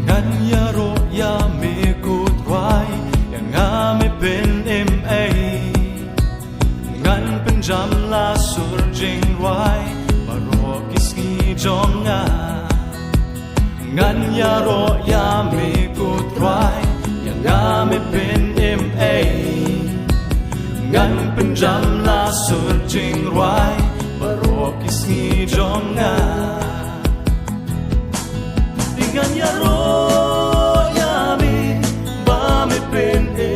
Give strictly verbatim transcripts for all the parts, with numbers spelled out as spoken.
Ngan ïaroh ïa me ko Trai, ïa nga me pynim ei. Ngan pynjam la sur jingrwai baroh ki sngi jong nga. Ngan ïaroh ïa me ko Trai, ïa nga me pynim ei. Ngan pynjam la sur jingrwai baroh ki sngi jong nga. Ngan ïaroh ïa me ba me pynim.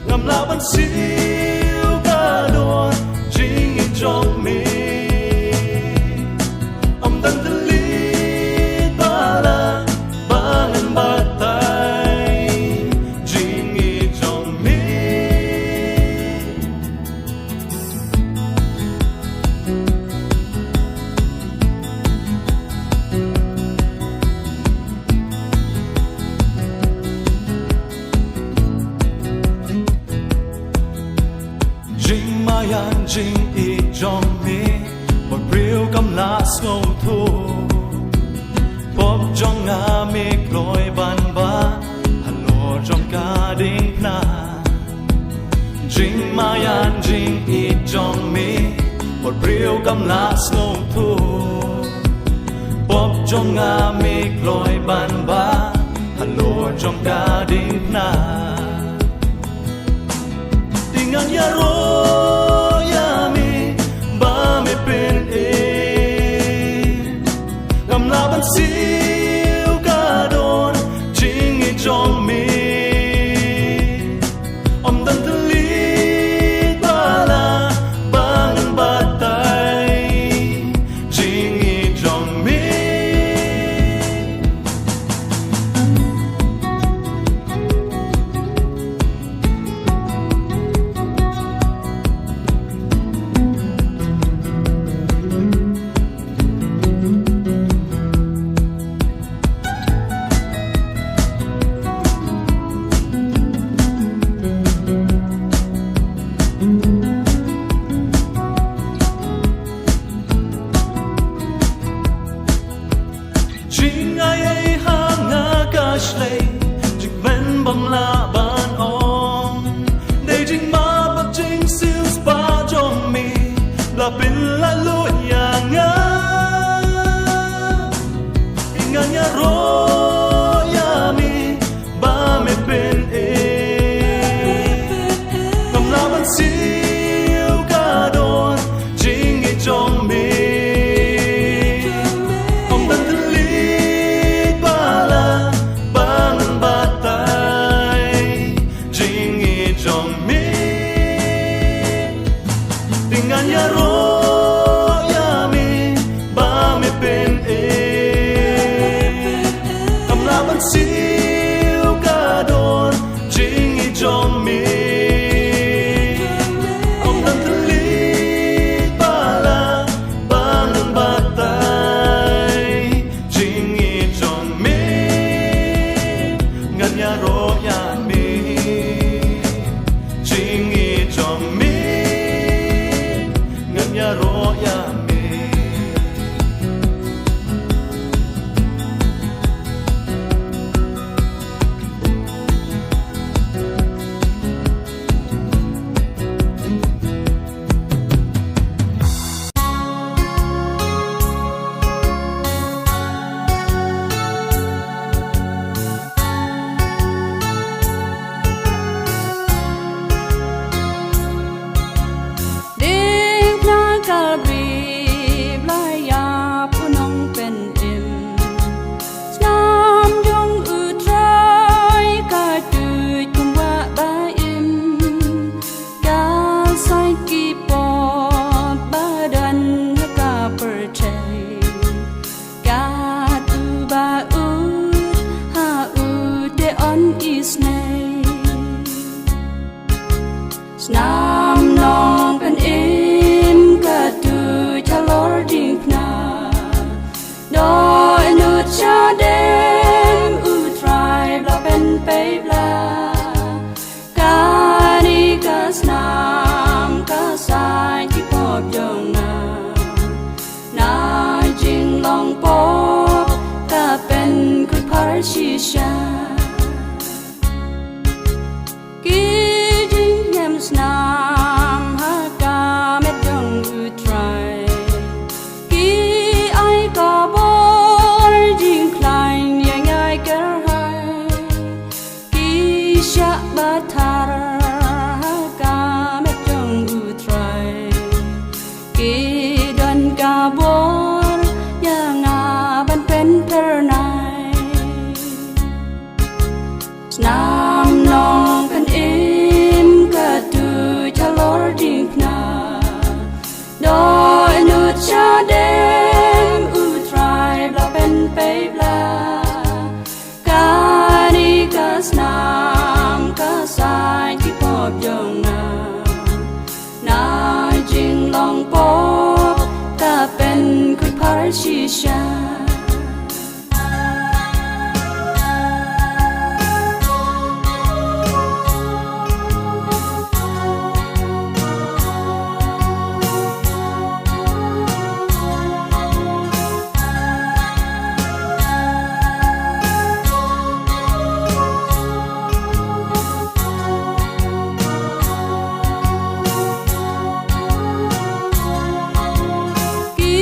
Ngam lah ban siew ka don jingïeit jong me. Ym don tylli ba lah ban batai jingïeit jong me. Jingmaïan jingïeit jong me, wat briew kam lah sngewthuh. Pop jong nga me kloi ban bah halor jong ka diengphna. Jingmaïan jingïeit jong me, wat briew kam lah sngewthuh. Pop jong nga me kloi ban bah halor jong ka diengphna. Te ngan ïaroh ïa me ba me pynim. Ngam lah ban siew ka don jingïeit jong me. Ym don tylli ba lah ban batai jingïeit jong me. Jingai ei ha nga ka shlei, jingkmen bym lah ban ong. Dei jingmap bad jingsiew spah jong me, la pynlut ïa nga. Ngan ïaroh ïa me ba me pynim. Ngam lah ban siew ka don jingïeit jong me. Ym don tylli ba lah ban batai jingïeit jong me. Te ngan ïaroh ïa me ba me pynim. Ngam lah ban siew ka don jingïeit jong me. Ym don tylli ba lah ban batai jingïeit jong me. Ngan ïaroh ïa me. Jingïeit jong me. Ngan ïaroh ïa me. Isnei. Snam Nongpynim ka duh halor diengphna. Dohnud shadem U Trai ba la pynpei bla. Kane ka snam ka saiñ ki pop jong nga. Na jinglong pop ka pynkut phar shisha. Ki jingñiam snam ha ka met jong U Trai. Ki ai ka bor jingkhlaiñ ïa ngi kyrhai. Ki shah batar ha ka met jong U Trai. Ki don ka bor ïa nga ban pynphyrnai. Snam Nongpynim ka duh halor diengphna. Dohnud shadem U Trai ba la pynpei bla. Kane ka snam ka saiñ ki pop jong nga. Na jinglong pop ka pynkut phar shisha. Ki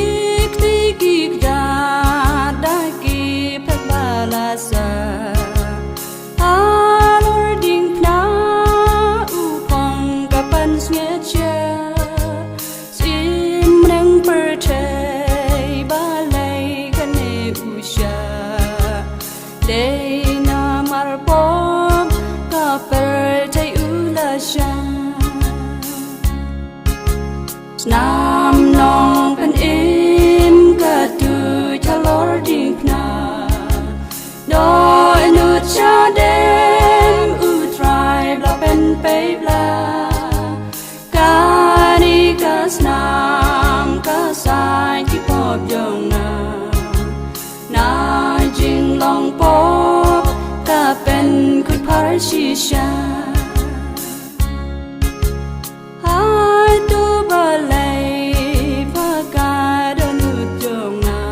kti ki kjat da ki phet ba la sah. Halor diengphna u phong ka pansngiat sha. Sien neng pyrthei balei kane u shah. Dei namar pop ka pyrthei u la shah. Snam Nongpynim ka duh halor diengphna. Dohnud shadem U Trai ba la pynpei bla. Kane ka snam ka saiñ ki pop jong nga. Na jinglong pop ka pynkut phar shisha. Hato balei pha ka dohnud jong nga.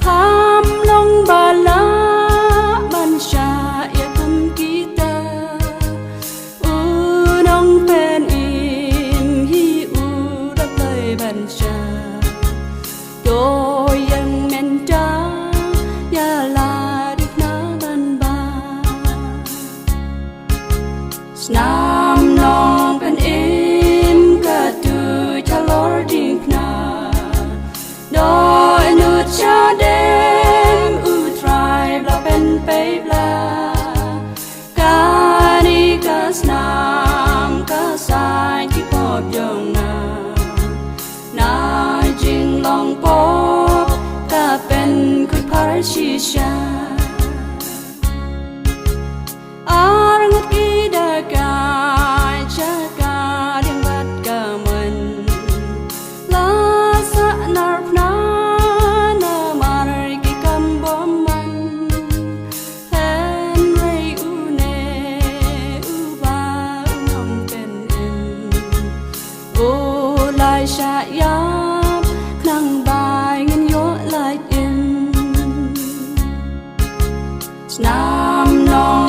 Pham long ba lah ban shah ïa kum kita. U Nongpynim hi u da pynban shah. To ïeng mynta ïa la dikna ban ba. Snam Nongpynim ka duh halor diengphna. Dohnud shadem U Trai ba la pynpei bla. Kane ka snam ka saiñ ki pop jong nga. Na jinglong pop ka pynkut phar shisha. Arngut ki da ka sha ka dieng bad ka mon. La sah nar phna namar ki kam bymman. Hynrei une uba u Nongpynim. U la shah ïap khnang ba ngin ïoh lait im. Snam Nong